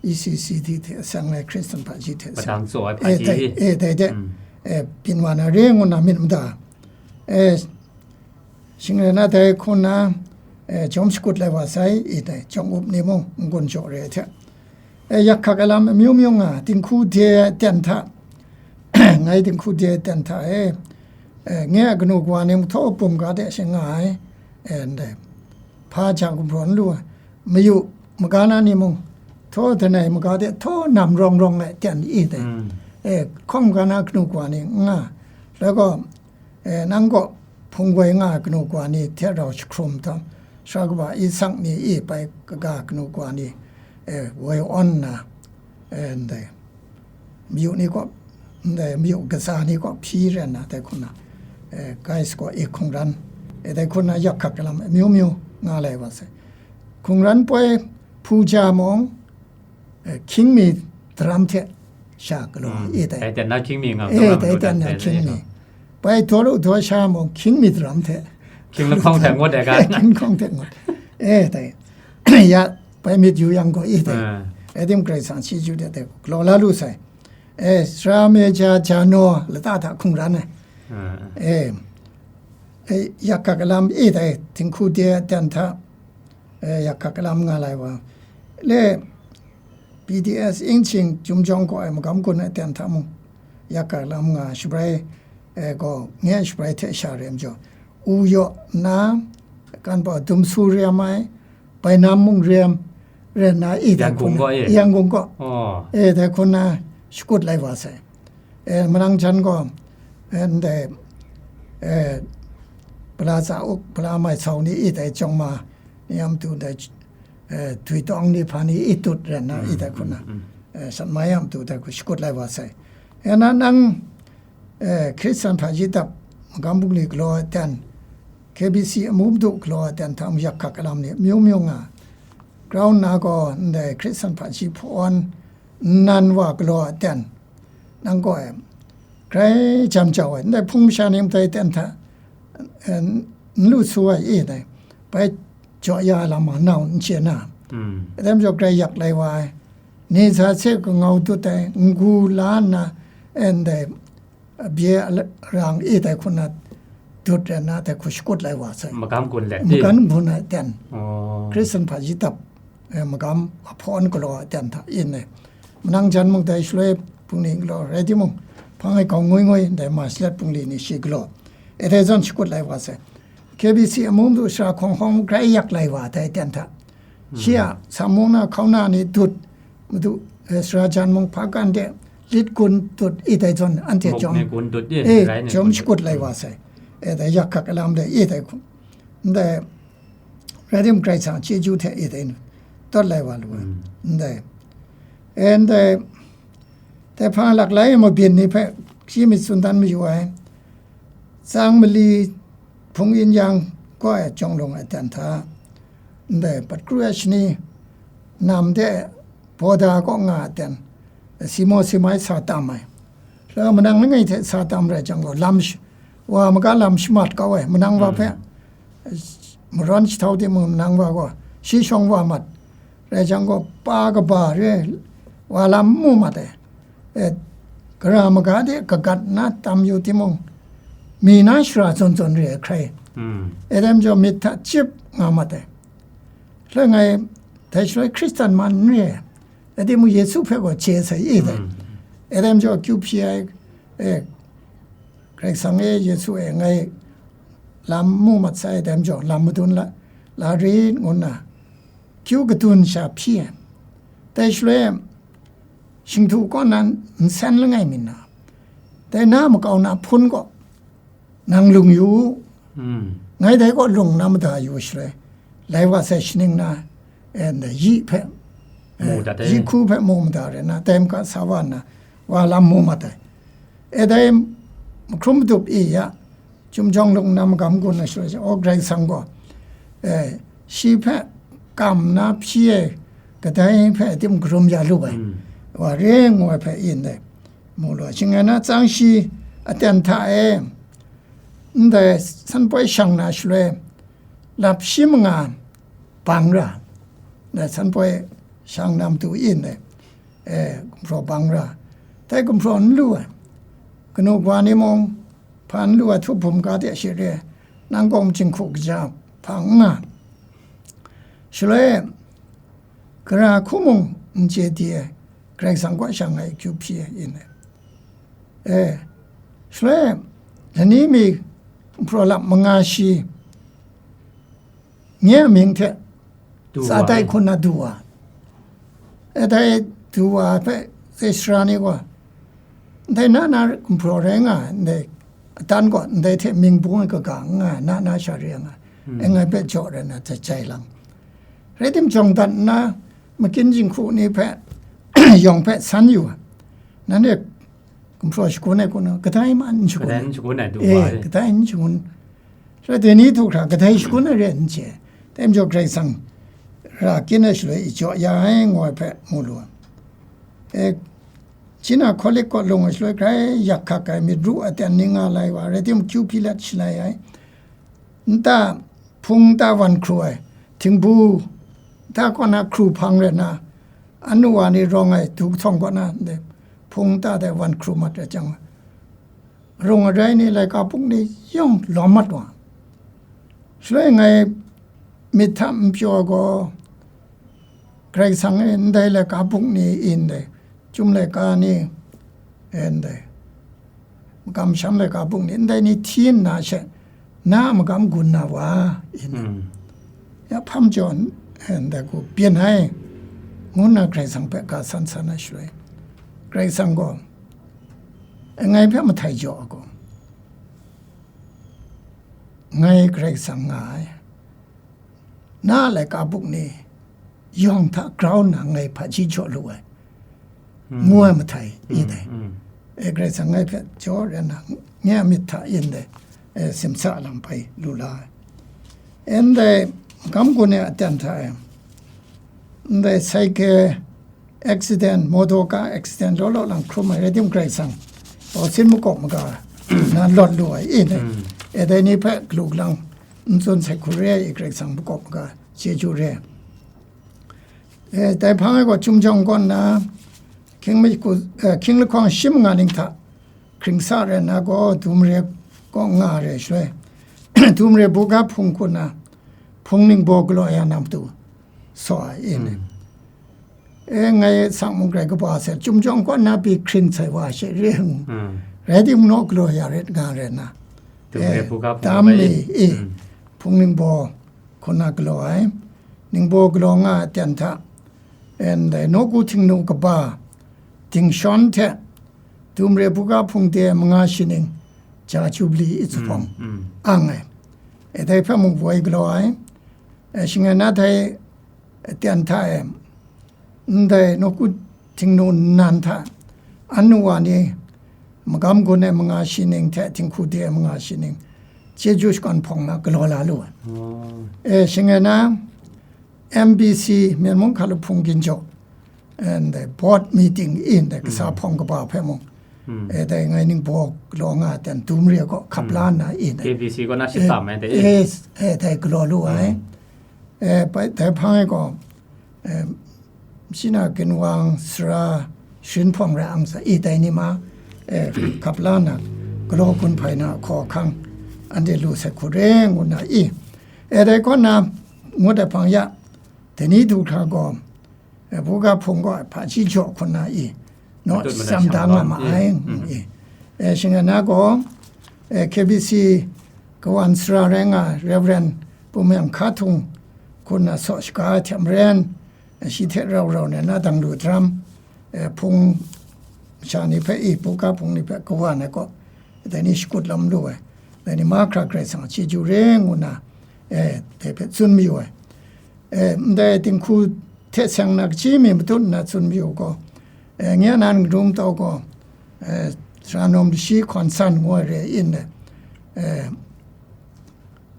E C C D hte asang ai Christian hpaji hte sa. Padang tsaw ai E, hpaji. dai, e, dai de, Mm. e, byin wa na re ngu na myit mada. E, shing rai na dai hku na, e, jawm shakut lai wa sai, i dai, jawng up ni mung n-gun jaw re ai hte. E, yak hkak ai lam amyu myu nga, dinghku de ai ten hta, ngai dinghku de ai ten hta e, e, nye a kanu kawa ni mung htaw bum ga de she nga ai, e, ndai, hpa ja gumhpraw n lu ai, mayu, maga na ni mung, htaw danai maga de htaw nam rawng rawng ai ten i dai, Mm. e, hkawm ga na kanu kawa ni n nga, rai gaw, e, nang gaw hpung woi nga ai kanu kawa ni hte rau jahkrum htam, sara kaba Isak ni e bai kaga kanu kawa ni, e, woi awn nna, e, ndai, mayu ni kaw, ndai, mayu katsa ni kaw hpyi rai nna, dai hku na, e, guys gaw e hkungran, e, dai hku na yak hkak lam amyu myu nga lai wa sai. Hkungran poi hpu ja mung, e, hkying mi daram hte sha galaw Mm. e dai. Dai ten na hkying mi nga, E, daram dai lu ten dan na dai hkying dai mi. Bai daw lu daw sha mung hkying mi daram hte. Hkying lahkawng hte ngut ai ga. Hkying lahkawng hte ngut. E, dai. Ya, bai myit yu yang gaw e dai. Ah. E tim Karai Kasang chyeju de dai galaw la lu sai. E, sara me ja ja naw lata hta hkungran ai. Ah. E, e, yak hkak lam e dai, dinghku de ai ten hta, e, yak hkak lam nga lai wa. Le, B D S Inching Jumjawng kaw ai magam gun ai ten hta mung, yak hkak lam nga shabrai, e, gaw, nye shabrai hte sha re ai majaw, u yaw nna, kan pawt dum su re ai, bainam mung re ai, re nna, e, dai Yangon hku na, kaw e? Yangon kaw. Oh. E, dai hku na, shakut lai wa sai. E, manang jan gaw, e, ndai, e, pala tsa uk, pala mai sau ni e dai jawng ma, ni a matu dai, e, dwi tawng ni hpa ni e tut rai nna, e dai hku na, Mm, mm, mm. e, sat mai a matu dai hku shakut lai wa sai. E na nang, e, Hkristan hpaji dap magam bungli galaw ai ten, K B C amu madu galaw ai ten hta mung yak hkak lam ni amyu myu nga. Grau nna gaw ndai Hkristan hpaji hpawn nnan wa galaw ai ten, nang gaw e, grai jam jau ai, ndai hpung masha ni ndai ten hta, eh, n lu su ai e dai, bai jaw ya lam ma nau n chye na, Mm. dai majaw grai yak lai wa ai, ni sa hte kangau dut ai, n-gu la nna, eh, ndai, bye a rang e dai hku na dut rai nna, dai hku shakut lai wa sai. Magam gun let di. Magam gun ai ten. Oh. Hkristan hpaji dap, eh, magam ahpawn galaw ai ten hta in ai. Manang jan mung dai shaloi bungli galaw rai timung, hpang ai gawng ngoi ngoi, dai ma shalet bungli ni shi galaw. E dai zawn shakut lai wa sai. K B C amu madu sara hkawng hkawng grai yak lai wa dai ten hta. Shi a, Samung na hkauna ni dut, madu, eh, sara jan mung hpa kan de, lit gun dut e dai zawn, anhte Muk jawm, ni gun dut e, eh, rai ni jawm gun dut. Shakut lai wa sai. Eh, dai yak hkak lam de e dai hku. Ndai, rai tim Karai Kasang chyeju hte e dai nu, tawt lai wa lu ai. Mm. Ndai. Eh, ndai, dai hpang laklai mabyin ni hpe, shi myit tsun dan mayu ai. Tsang mali, hpung yin yang, gaw ai jawng lawng ai ten hta, ndai, pat kru ai shani, nam de, bawda kaw nga ai ten, simo simai sa tam ai. Hpa manang langai hte sa tam rai jang gaw, lam sh-, wa maga lam shamat kau ai, manang wa Mm. hpe, marawn jahtau timung manang wa gaw, shi shawng wa mat, rai jang gaw, pa kaba re, wa lam mu mat ai. E, gara maga de kagat na tam yu timung, mi na shara zawn zawn re ai hkrai. Mm. E dai majaw myit hta chyip nga mat ai. Langai, dai shaloi Hkristan man n re ai. Rai timung, Yesu hpe gaw chye sai e dai. Mm. E dai majaw akyu hpyi ai, e, Karai Kasang e, Yesu e, ngai lam mu mat sai, dai majaw lam madun la, la rit ngu nna, kyu kadun sha hpyi ai. Dai shaloi, shingtu kaw na nsen langai mi na, dai na makau na hpun gaw, nang lung yu u. Mm. Ngai dai kaw lung na mada yu shaloi, lai wa sai shaning na, eh, yi hpe, Mu eh, dat ai. Yi hku hpe mu mada rai na, dai maka sa wa nna, wa lam mu mat ai. E dai, mahkrum madup e ya, Chyum jawng lung na magam gun ai shaloi, aw, Karai Kasang gaw, eh, shi hpe kam na hpyi ai, kadai hpe tim karum ya lu ai, Mm. wa re ngu ai hpe yin dai, mu lu ai. Shing rai na, tsang shi aten hta e, ndai sanpoi shang na shaloi, lap shi manga bang ra, ndai sanpoi shang na matu in dai, e, gumhpraw bang ra, dai gumhpraw n lu ai, kanu kawa ni mung hpa n lu ai, htup hpum ga de she re, nang gaw jinghku kaja hpa n nga. Shaloi, gara hku mung n chye di ai, Karai Kasang kaw sha ngai akyu hpyi ai in ai. E, shaloi, lani mi gumhpraw lap manga shi, nye a mying hte Du tsa wa dai ai. Hku na du wa. E, dai du wa hpe, dai sara ni gaw, ndai na na gumhpraw rai nga ai, ndai atan gaw, ndai hte mying bung ai kaga n nga ai, na na sha re nga ai. Hmm. E, ngai hpe jaw rai na, jai jai lang. Rai timung, jawng dat nna, makin jinghku ni hpe, yawng hpe san yu ai. Nanhte gumhpraw shagun ai hku na, kadai ma n shagun Kadai ai. N shagun ai du E, wa ai. Kadai n shagun. Shaloi dai ni du hkra, kadai shagun ai re n chye. Dai majaw Karai Kasang ra kyin ai shaloi i jaw ya ai, ngu ai hpe mu lu ai. E, China Catholic kaw lung ai shaloi, grai yak hkak ai, myit ru aten ni nga lai wa, rai timung, kyu hpyi let shalai ai. Nta, hpung nta wan hkru ai, htingbu nta kaw na hkru hpang rai nna, anu wa ni rawng ai du kahtawng kaw na, ndai hpung nta dai wan hkru mat rai jang, rung arai ni, laika buk ni yawng lawm mat wa. Shaloi ngai myit hta n pyaw ai gaw, Karai Kasang e ndai laika buk ni in dai, chyum laika ni, e, ndai, makam masham laika buk ni, ndai ni hti nna she, na a magam gun na wa, in dai. Hmm. Ya hpam jaw, e, ndai hku byin ai, ngu nna Karai Kasang hpe ga san san ai shaloi, Karai Kasang gaw, e, ngai hpe mahtai jaw ai gaw, ngai Karai Kasang nga ai, na a laika buk ni yawng hta grau nna ngai hpaji jaw lu ai, Hmm. ngu ai mahtai i Hmm, dai. hmm. E, Karai Kasang ngai hpe jaw rai nna, nye a myit hta in dai, e, simsa lam bai lu la ai. E, ndai magam gun ai aten hta e, ndai saike accident, motor ka accident law law lang hkrum ai rai timung, Karai Kasang bausin makawp maga na lawt lu ai i dai. Hmm. E, dai ni hpe galu galang n tsun sai hku re ai i, Karai Kasang makawp maga chyeju re ai. E, dai hpang e gaw Chyum Jawng kaw nna, hkying mi-, ku-, e, hkying lahkawng shi manga ning hta hkring sa rai nna gaw, Dumre kaw nga re shaloi, Dumre buga hpung hku nna hpung ningbaw galaw ya na matu saw ai in. Mm. E, ngai sang mung grai kaba sai, Chyum Jawng kaw nna pyi hkring sai wa she re ngu. Mm. Rai timung, naw galaw ya ret nga rai nna. Dumre buga hpung dam e, e, mm, hpung ningbaw hku nna galaw ai. Ningbaw galaw nga ai aten hta, ndai nawku htingnu kaba dingshawn hte Dumre buga hpung de manga shi ning ja Jubli i zuphpawng Mm, mm. ang ai. E, dai hpe mung woi galaw ai. E, shing rai nna dai aten hta e, ndai nawku htingnu nnan hta, anu wa ni, magam gun ai manga shi ning hte dinghku de ai manga shi ning, chyeju shakawn hpawng na galaw la lu ai. Oh. E, shing rai nna, M B C, Myen Mung Hkalup Hpung Ginjaw, ndai board meeting in dai kasa Mm. hpawng kaba hpe mung, Mm. e, dai ngai ningbaw galaw nga ai ten Dumre kaw hkap Mm. la nna in dai. K B C kaw na shitsam ai dai. E, e, dai galaw lu ai. Mm. E, bai, dai hpang e gaw, e, Shina Ginwang, Sara Shinhpawng rai ang sa, i dai ni ma, e, hkap la nna, galaw gun hpai na hkaw hkang, anhte lu sai hku re ngu nna i. E, dai kaw na, ngut ai hpang ya, dai ni du hkra gaw, e, buga hpung gaw hpaji jaw hku nna i, naw Matut mada sham da sham nga lawm ma i. ai, Mm. i. E, shing rai nna gaw, e, K B C kawan sara rai nga, Reverend Pu Myang Hka Htung hku nna saw shaga ai hte maren, shi hte rau rau nna na dang lu daram, e, hpung masha ni hpe, i, buga hpung ni hpe kawan ai kaw, dai ni shakut lam lu ai, dai ni mahkra Karai Kasang a chyeju re ngu nna, e, dai hpe tsun mayu ai. E, ndai dinghku hte seng na kaji mi matut nna tsun mayu gaw, e, nye a nan Nrum Tau gaw, e, Sara Nawm Lashi Hkawn San ngu ai re in, e,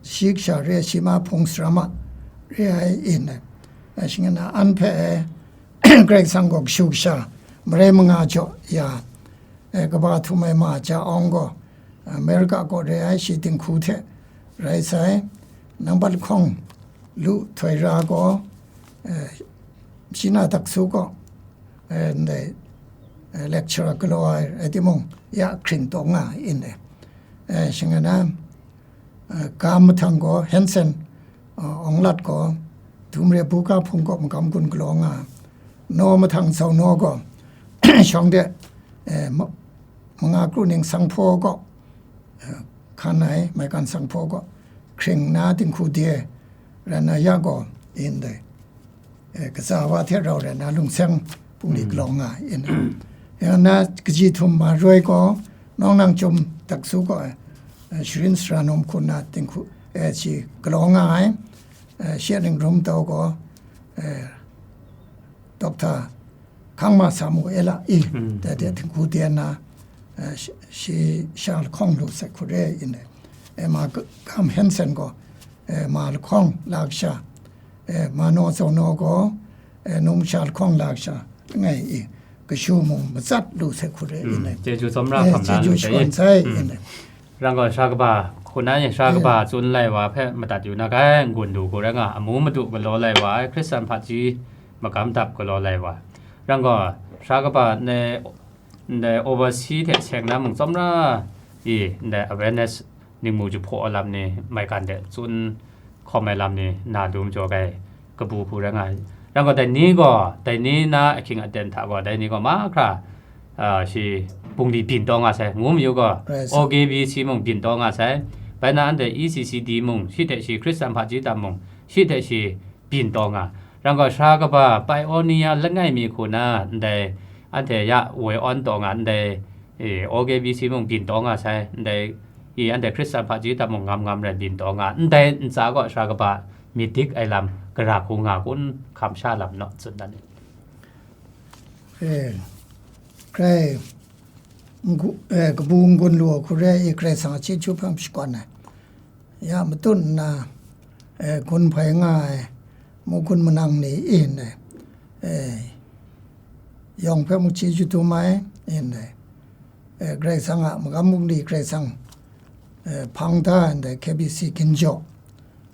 shi kasha re ai, shi ma hpung sara ma re ai in, e, shing rai nna an hpe, e, Karai Kasang gaw kashu kasha marai manga jaw ya, eh, kaba htum ai ma Ja Awng gaw, America kaw re ai, shi dinghku hte rai sai, nang bat lahkawng lu htoi ra gaw, eh, China Daksu kaw, eh, ndai, eh, lecturer galaw ai rai timung, ya hkring taw nga in e. Eh, shing ai na, eh, Gam mahtang gaw Hanson, eh, Awng Lat gaw, Dumre Buga Hpung kaw magam gun galaw nga, Naw mahtang Zau Naw gaw, shawng de, eh, ma-, manga kru ning sanghpaw kaw, eh, hkan ai, maigan sanghpaw kaw, hkring na dinghku de, rai na ya gaw, in dai, eh, katsa wa hte rau rai na lungseng bungli galaw nga in. Yang na kaji htum ma roi gaw, nawng nang chyum Daksu gaw, eh, sharin sara nawm hku na dinghku, eh, shi galaw nga ai, eh, she ning rum tau gaw, eh, Doctor Hkang Ma Samuela i, mm, dai de dinghku de na, eh, shi, shi sha lahkawng lu sai hku re in dai. Eh, ma Gam Hanson gaw, eh, ma lahkawng la kasha, eh, ma Naw Zau Naw gaw, eh, num sha lahkawng la kasha, langai i, kashu mung matsat lu sai hku re in dai. Mm, chyeju tsawmra, eh, hkam la chyeju lu sai, shakawn sai, mm, in dai. Rang gaw, sara kaba, hku na ni, sara kaba tsun lai wa hpe madat yu na kai, n-gun du hku rai nga, amu madu galaw lai wa ai, Hkristan hpaji magam dap galaw lai wa. Rang gaw, sara kaba ndai, ndai oversea hte seng na mung tsawmra i, ndai awareness ningmu jahpaw ai lam ni, maigan de tsun hkawm ai lam ni na dum jaw ai, kabu hku rai nga ai. Rang gaw, dai ni gaw, dai ni na ahkying aten hta gaw, dai ni gaw mahkra, ah, shi bungli byin taw nga sai, ngu mayu gaw, rai sa. O K B C mung byin taw nga sai, bai na anhte E C C D mung, shi hte shi Hkristan hpaji dap mung, shi hte shi byin taw nga. Rang gaw, sara kaba Paionia langai mi hku na, ndai anhte ya woi awn taw nga, ndai, e, O K B C mung byin taw nga sai, ndai, i, anhte Hkristan hpaji dap mung ngam ngam rai byin taw nga, ndai ntsa gaw sara kaba myit dik ai lam gara hku nga kun, hkam sha lam naw tsun dan ni. E, grai, ngu-, e, kabu n-gun lu ai hku re i, Karai Kasang a chyeju hpe shakawn ai. Ya matut nna, e, gun hpai nga ai, mu gun manang ni in dai, e, yawng hpe mu chyeju dum ai, in dai. E, Karai Kasang a magam bungli Karai Kasang, e, hpang da ndai K B C Ginjaw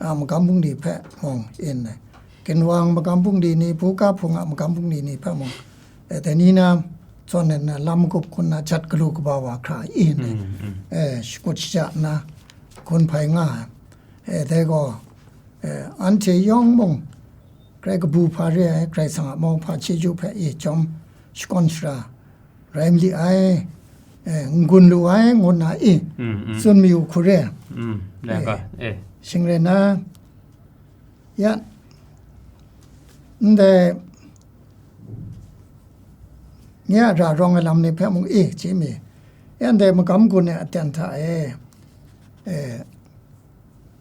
a magam bungli hpe mung in dai. Ginwang magam bungli ni, Buga Hpung a magam bungli ni hpe mung, e, dai ni na zawn nna lam magup hku nna jat galu kaba wa hkra in dai. Mm, mm. E, shakut shaja nna gun hpai nga ai. E, dai gaw, e, anhte yawng mung, grai kabu hpa re ai, Karai Kasang a mauhpa chyeju hpe i chyawm shakawn shara rai mali ai, e, n-gun lu ai, ngu nna i, mm, mm, tsun mayu hku re. Mm, e, e. Shing rai na, ya, ndai, nye a ra rawng ai lam ni hpe mung i, chye mi, ya, ndai magam gun ai aten hta e, e,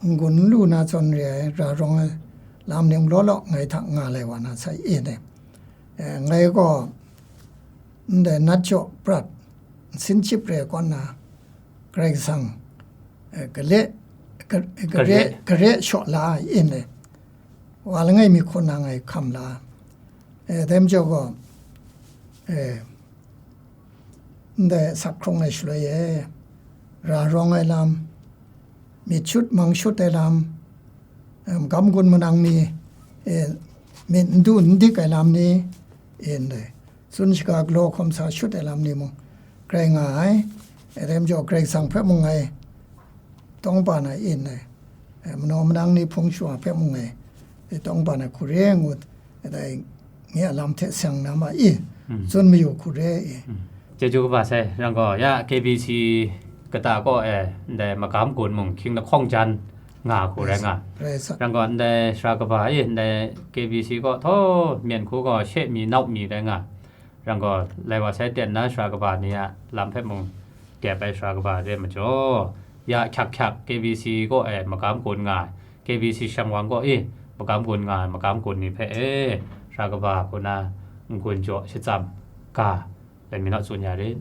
n-gun n lu na zawn re ai, ra rawng ai lam ning law law ngai hta nga lai wa na sai e dai. E, ngai gaw ndai nat jaw prat, nsin chyip re kaw nna, Karai Kasang, e, gale, ga-, gare, gare shaw la ai in dai. Wa langai mi hku na ngai hkam la. E, dai majaw gaw, e, ndai asak hkrung ai shaloi e, ra rawng ai lam, myit shut mang shut ai lam, em, gam gun manang ni, e, myit n du n dik ai lam ni, e, ndai tsun shaga galaw hkawm sa shut ai lam ni mung grai nga ai. E, dai majaw Karai Kasang hpe mung ngai tawngba na in ai, e, manaw manang ni hpung shawa hpe mung ngai, e, tawngba na hku re ngut, e, dai nye a lam hte seng na ma i, mm, tsun mayu hku re i. Mm. Chyeju kaba sai, rang gaw, ya K B C kata kaw e, ndai magam gun mung hkying lahkawng jan nga hku rai nga. Rai sa. Rang gaw, ndai sara kaba i, ndai K B C kaw htaw myen hku gaw she mi nau mi rai nga. Rang gaw, lai wa sai ten na sara kaba ni a lam hpe mung dep ai sara kaba re majaw, ya hkyak hkyak K B C kaw e magam gun nga ai, K B C shang wang kaw i magam gun nga ai, magam gun ni hpe e, sara kaba hku na n-gun jaw shachyam ga, lai mi naw tsun ya rit.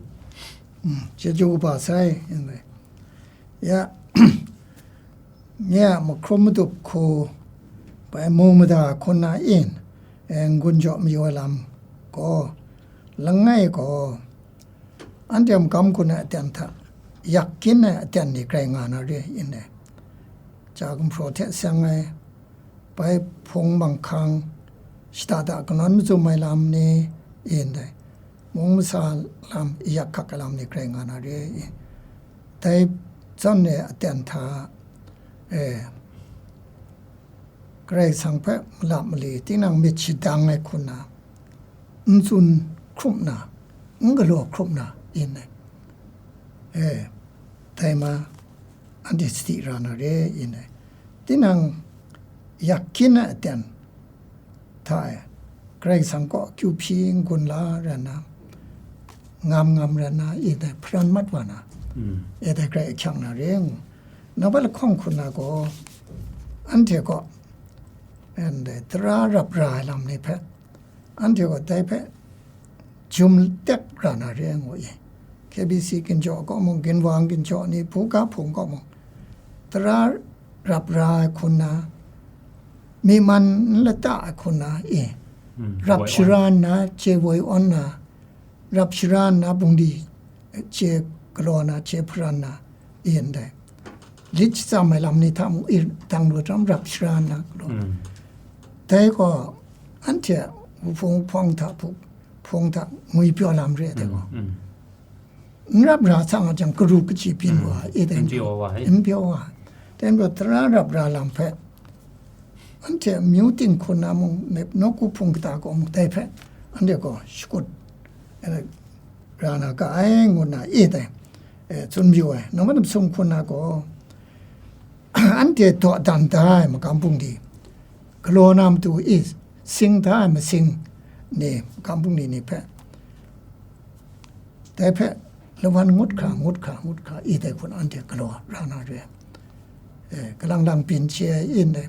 Mm, chyeju kaba sai, in rai. Ya, nye a mahkrum madup hku, bai mu mada hku na in, e, n-gun jaw mayu ai lam gaw, langai gaw, anhte a magam gun ai aten hta, yak kyin ai aten ni grai nga na re, yin dai. Ca gumhpraw hte seng ai, bai hpung manghkang, shada da kanawn mazum ai lam ni, yin dai. Mung masa lam, yak hkak ai lam ni grai nga na re, yin. Dai zawn e aten hta, e, Karai Kasang hpe malap mali, tinang myit shadang ai hku nna, n tsun hkrup na, n galaw hkrup na, yin ai. E, dai ma, anhte sadi ra na re, yin ai. Tinang yak kyin ai aten hta e, Karai Kasang kaw akyu hpyi n-gun la rai nna, ngam ngam rai nna, e dai hparan mat wa na, e dai grai ahkyak na re ngu. Nang hpe lahkawng hku nna gaw, anhte kaw, ndai tara rap ra ai lam ni hpe, anhte gaw dai hpe jum tek ra na re ngu i. K B C ginjaw kaw mung, ginwang ginjaw ni, buga hpung kaw mung, tara rap ra ai hku nna, myi man n lata ai hku nna i, rap shara nna, chye woi awn na, rap shara nna, bungli chye galaw na, chye hparan na, i ndai. Lit shatsam ai lam ni hta mung, i dang lu tam rap shara nna galaw. Dai gaw, anhte a wuhpung hpawng hta, hpung hta ngwi pyaw lam re ai dai gaw. N rap ra sang a jang, karu kaji byin wa, i dai n pyaw wa, i. N pyaw wa. Dai n pyaw, tara rap ra lam hpe, anhte amyu ting hku na mung, nawku hpung kata gaw mung, dai hpe, anhte gaw shakut, e, ra na ga ai, ngu nna, e dai, e, tsun mayu ai. Nang mat masum hku na gaw, anhte dawdan da ai magam bungli, galaw na matu i, sing da ai masing ni, magam bungli ni hpe, dai hpe lawan ngut hkra, ngut hkra, ngut hkra, i dai hku na anhte galaw ra na re. E, galang lang byin chye ai, yin dai.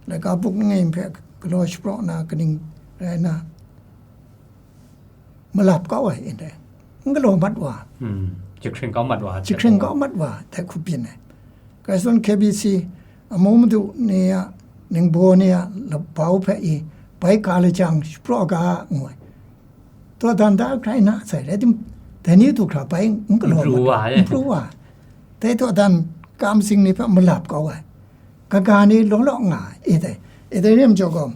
Laika buk langai mi hpe galaw shapraw na kaning rai na, malap kau ai, yin dai. N galaw mat wa. Jahkring kau mat wa, jahkring kau mat wa, dai hku byin ai. Karai zawn K B C, amu madu ni a, ningbaw ni a labau hpe i, bai ga lajang shapraw ga, ngu ai. Dawdan da ai hkrai na sai, rai tim, dai ni du hkra bai n galaw mat wa, n pru wa. Dai dawdan kam sing ni hpe malap kau ai. Kaga ni law law nga ai, i dai. I dai rim jaw gaw,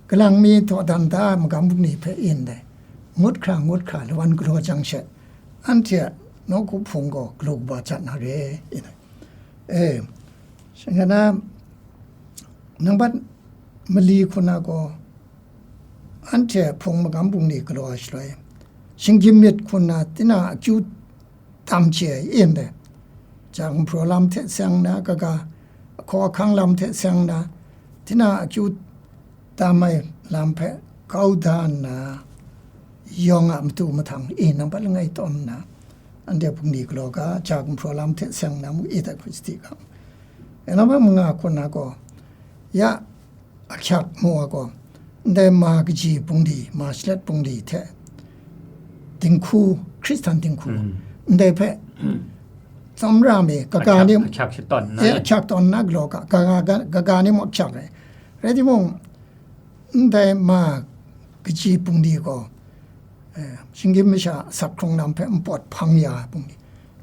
galang mi dawdan da ai magam bungli hpe, yin dai. Ngut hkra, ngut hkra, lawan galaw jang she, anhte a nawku hpung gaw galu kaba jat na re, i dai. E, shanhkana, nang bat mali hku na gaw, anhte hpung magam bungli galaw ai shaloi, shinggyim myit hku na, tinang akyu tam chye ai, yin dai. Jang hpraw lam hte seng na, kaga, ahkaw ahkang lam hte seng na, tinang akyu tam ai lam hpe kau da nna, yawng a matu mahtang, e, nang hpe langai tawn nna, anhte bungli galaw ga, ja gumhpraw lam hte seng na mu, e, dai hku sadi ga. E, nang hpe manga hku na gaw, ya, ahkyak mu ai gaw, ndai ma kaji bungli, ma shalet bungli hte dinghku, Hkristan dinghku, ndai hpe tsawmra mi, kaga ni, ahkyak, ahkyak shatawn nna, e, ahkyak tawn nna galaw ga, kaga, kaga ni mung ahkyak ai. Rai timung, ndai ma kaji bungli gaw, e, shinggyim masha asak hkrung lam hpe npawt hpang ya ai bungli,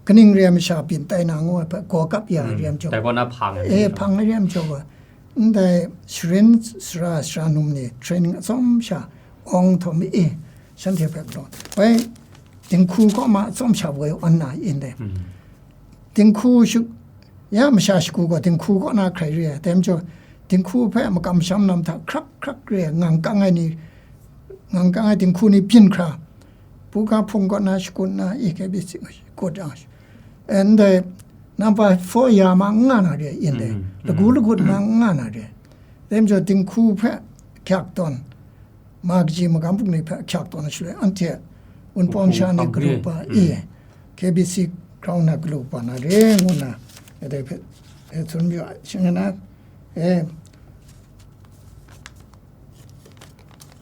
kaning re ai masha byin tai na ngu ai hpe gaw kap ya ai re ai majaw, dai kaw na hpang ai, e, re ai majaw, hpang ai re ai majaw gaw, ndai sharin sara, sara num ni training atsawm sha awng htaw mi, e, shanhte hpe galaw, bai, dinghku kaw ma atsawm sha woi awn na, yin dai. Dinghku shu-, ya masha shagu gaw dinghku kaw na hkrai re ai, dai majaw, dinghku hpe makam masham lam hta hkrak hkrak re ai, ngang kang ai ni, ngang kang ai dinghku ni byin hkra, buga hpung kaw na shakut na, e, K B C shakut ai, e, ndai, nampa four ya ma n nga na re ai, yin dai, lagu lagut ma n nga na re ai. Dai majaw, dinghku hpe ahkyak tawn, ma kaji magam bungli hpe ahkyak tawn ai shaloi, anhte Wunpawng sha ni galu pa, e, K B C ground na galu pa na re ngu nna, e, dai hpe, e, tsun mayu ai, shing nna, e,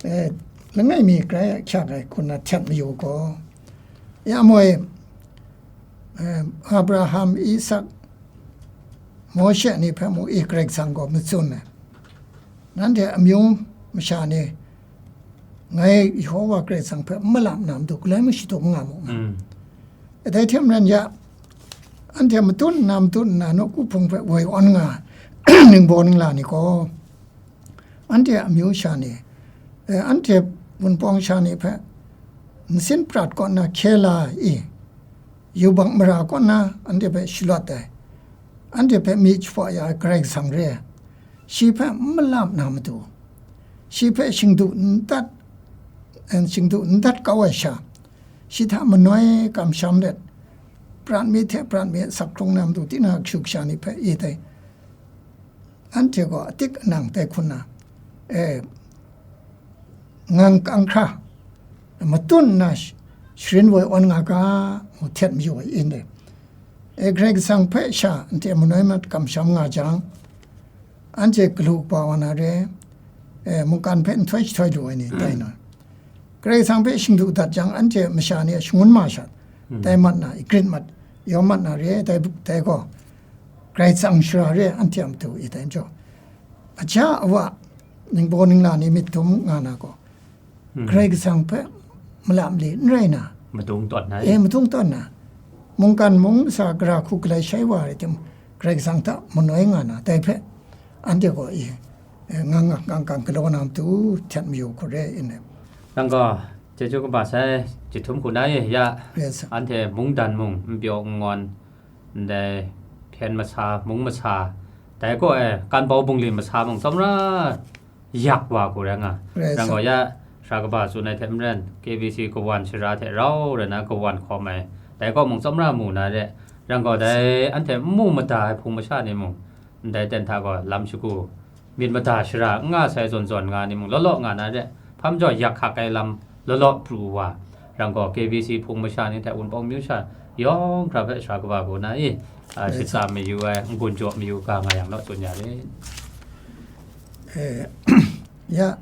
e, langai mi grai ahkyak ai hku nna htet mayu gaw, ya moi, e, Abraham, Isak, Mawshe ni hpe mung, e, Karai Kasang gaw matsun ai. Nanhte amyu masha ni, ngai Yehova Karai Kasang hpe n malap na matu, galoi mung shadum nga mu nga. Dai hte maren ya, anhte matut nna, matut nna, nawku hpung hpe woi awn nga, ningbaw ningla ni gaw, anhte a amyu sha ni, eh, anhte wunpawng sha ni hpe nsin prat kaw nna hkye la i, yubak mara kaw nna anhte hpe shalawt ai, anhte hpe mi jahpaw ya ai Karai Kasang re ai. Shi hpe n malap na matu, shi hpe shingdu n dat, eh, shingdu n dat kau ai sha, shi hta manoi kamsham let, prat mi hte prat mi asak hkrung na matu, tinang kashu kasha ni hpe i tai. Anhte gaw atik anang tai hkun na, e, ngang kang hkra, matut nna sh-, sharin woi awn nga ga, ngu htet mayu ai in de. E, Karai Kasang hpe sha anhte manoi mat kamsham nga jang, anhte galu kaba wa na re, e, mungkan hpe nhtoi jahtoi lu ai ni tai na. Karai Kasang hpe shingdu dat jang, anhte masha ni a shangun ma shat, tai mat na, i grit mat, yawm mat na re, dai, dai gaw, Karai Kasang shara re, anhte a matu i tai jaw. Aja awa, ningbaw ningla ni myit dum nga na gaw, Karai Kasang hpe malap li n rai na, madung tawn na, e, madung tawn na, mungkan mung masa gara hku galai shai wa rai tim, Karai Kasang hta manoi nga na, dai hpe anhte gaw i, e, ngang ngang kang kang galaw na matu htet mayu hku re in ai. Nang gaw, chyeju kaba sai, jahtum hku na e, ya, yes, sir, anhte mungdan mung, n pyaw n ngawn, ndai hpyen masa, mung masa, dai gaw e, kan bau bungli masa mung, tsawmra yak wa hku rai nga. Rai, rang gaw ya, sara kaba tsun ai hte maren, K B C kawan shara hte rau rai na kawan hkawm ai, dai kaw mung tsawmra mu na re, rang gaw dai anhte n mu mada ai hpung masha ni mung, ndai ten hta gaw lam shagu, myit mada shara n nga sai zawn zawn nga ni mung, law law nga na re, hpa majaw yak hkak ai lam law law pru wa, rang gaw K B C hpung masha ni hte Wunpawng myu sha yawng hkra hpe sara kaba kaw na i, a, shitsa mayu ai, n-gun jaw mayu ga nga yang naw tsun ya rit. E, ya,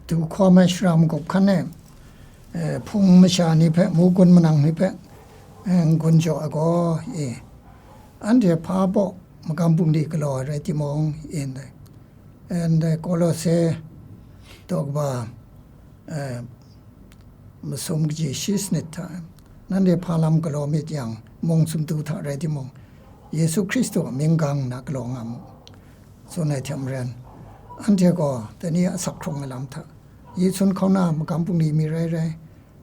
du hkawm ai shara magup hkan e, e, hpung masha ni hpe, mu gun manang ni hpe, e, n-gun jaw ai gaw, e, anhte hpa baw magam bungli galaw ai rai timung, e ndai, e ndai Kolose daw kaba, e, masum kaji shi sanit hta, nanhte hpa lam galaw myit yang, mung sumtu hta rai timung, Yesu Hkristu a mying gang nna galaw nga mu, tsun ai hte maren, anhte gaw dai ni a asak hkrung ai lam hta, yi sun hkauna magam bungli mi rai rai,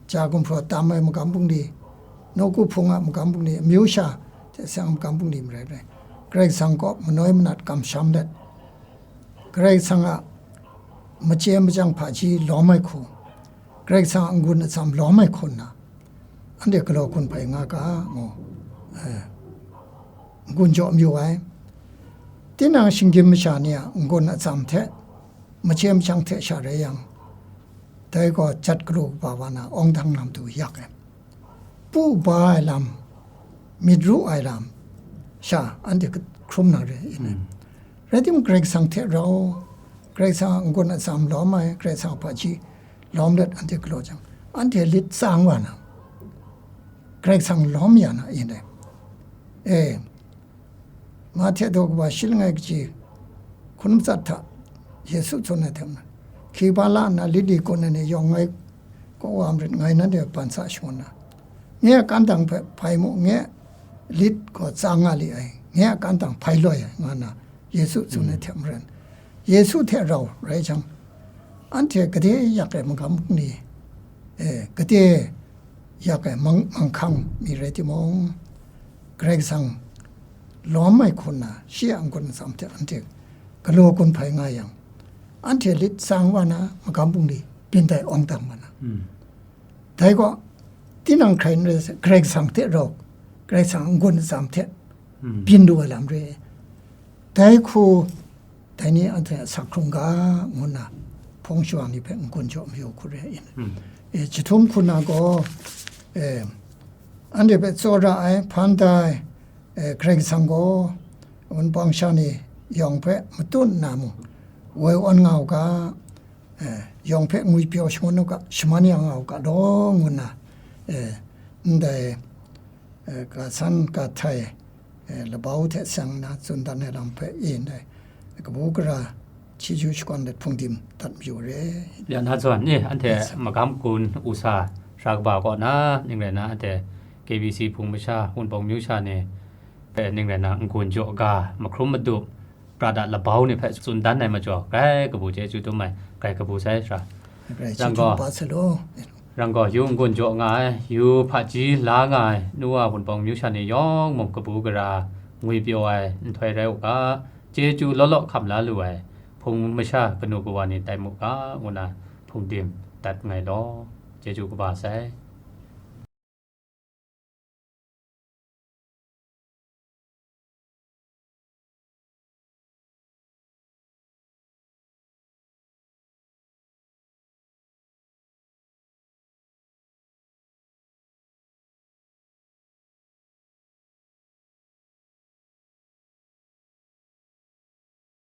ja gumhpraw tam ai magam bungli, nawku hpung a magam bungli, amyu sha hte seng ai magam bungli mi rai rai, Karai Kasang kaw manoi manat kamsham let, Karai Kasang a machye machyang hpaji lawm ai hku, Karai Kasang a n-gun atsam lawm ai hku nna, anhte galaw gun hpai nga ga, ngu, eh, n-gun jaw mayu ai. Tinang shinggyim masha ni a n-gun atsam hte, machye machyang hte sha rai yang, dai gaw jat galu kaba wa na awng dang na matu yak ai. Pu ba ai lam, myit ru ai lam sha anhte hkrum na re, i? Mm. Rai timung, Karai Kasang hte rau, Karai Kasang a n-gun atsam lawm ai, Karai Kasang a hpaji lawm let anhte galaw jang, anhte lit tsang wa na, Karai Kasang lawm ya na, i ndai. E, Mahte daw kaba shi langai kaji hkun matsat hta Yesu tsun ai hte maren, hkriba la nna lit li kun ai ni yawng ngai kaw wa marit, ngai nanhte hpe ban sa shangun na, nye a kantang hpe hpai mu, nye lit gaw tsang nga li ai, nye a kantang hpai loi ai, nga nna Yesu tsun ai hte maren, Yesu hte rau rai jang, anhte gade yak ai magam bungli, e, gade yak ai mang-, manghkang mi rai timung, Karai Kasang lawm ai hku nna, shi a n-gun atsam hte anhte galaw gun hpai nga yang, anhte lit tsang wa na, magam bungli byin tai awng dang wa na. Mm. Dai gaw, tinang hkrai n rai sai, Karai Kasang hte rau, Karai Kasang a n-gun atsam hte, mm, byin lu ai lam re. Dai hku, dai ni anhte a asak hkrung ga, ngu nna hpawng shawang ni hpe n-gun jaw mayu hku re ai. Mm. E, jahtum hku na gaw, e, anhte hpe tsawra ai, hpan da ai, e, Karai Kasang gaw, wunpawng sha ni yawng hpe matut nna mung, woi awn nga u ga, e, yawng hpe ngwipyaw shangun u ga, shaman ya nga u ga law, ngu nna, e, ndai, e, ga san ga htai, e, labau hte seng nna tsun dan ai lam hpe e ndai, kabu gara chyeju shakawn let hpungdim dat mayu re. Ya na zawn ni, anhte, yes, sir, magam gun u sa, sara kaba kaw na, ning rai na, anhte K B C Hpung masha, Wunpawng myu sha ni hpe ning rai na, n-gun jaw ga, mahkrum madup, pra da labau ni hpe tsun dan ai majaw, grai kabu chyeju dum ai, grai kabu sai sara. Grai Rang chyeju gaw, kaba sa law. Rang gaw, yu n-gun jaw nga ai, yu hpaji la nga ai, nu wa Wunpawng myu sha ni yawng mung kabu gara, ngwi pyaw ai nhtoi rai u ga, chyeju law law hkam la lu ai, Hpung masha kanu kawa ni tai mu ga, ngu na hpung dim dat nngai law, chyeju kaba sai.